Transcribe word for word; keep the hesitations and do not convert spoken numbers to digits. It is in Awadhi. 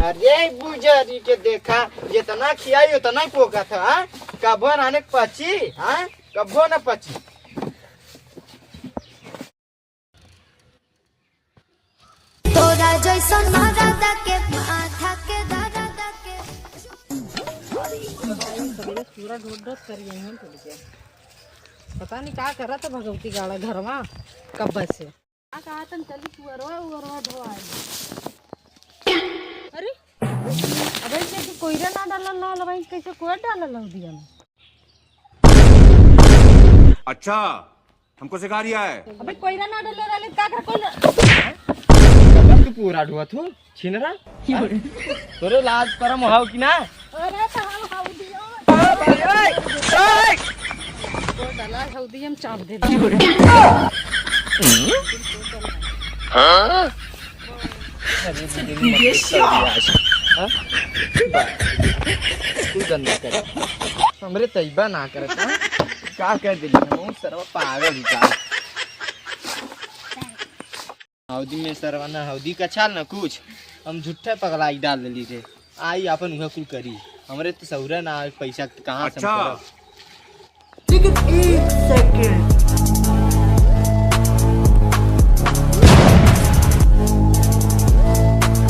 अरे बुजरी के देखा, जितना खियाई उतना ही पोकत है, हाँ? कबो ना ने पची, हाँ? कबो ना पची। तोरा जैसन मरद के माथा के दर्द के। सवेरे पूरा ढोट ढोट करी है हम तुझे। पता नहीं का करत है भगवती गाड़ा घरवा कब से। का कहा तन चली पुअरवा उअरवा ढोआई। अरे, अबे इसे कि कोयरा ना डालल ना लबाई, कैसे कोयर डालल हो दिया में? अच्छा, हमको सिखा रिया है। अबे कोयरा ना डालल रहले, का कर कोयरा? कब तू पूरा ढोआ थू, छिनरा? तोरे लाज परम हाव कि ना? अरे तो हाव, हाव दियो। कोयरा डाला, हाव दियो, हम चाप दे। हाँ? अरे, ये हाँ? तू गंदा करे। हमरे तैबा ना करत, हाँ? का कर देली हम? सरवा पागल ही का। हौदी में सरवा ना, हौदी का छाल ना कुछ। हम झूठे पगलाई डाल देली रे। आई आपन उहे कुल करी। हमरे तो सहुरा ना आवे पैसा, कहाँ से हम अच्छा। करब?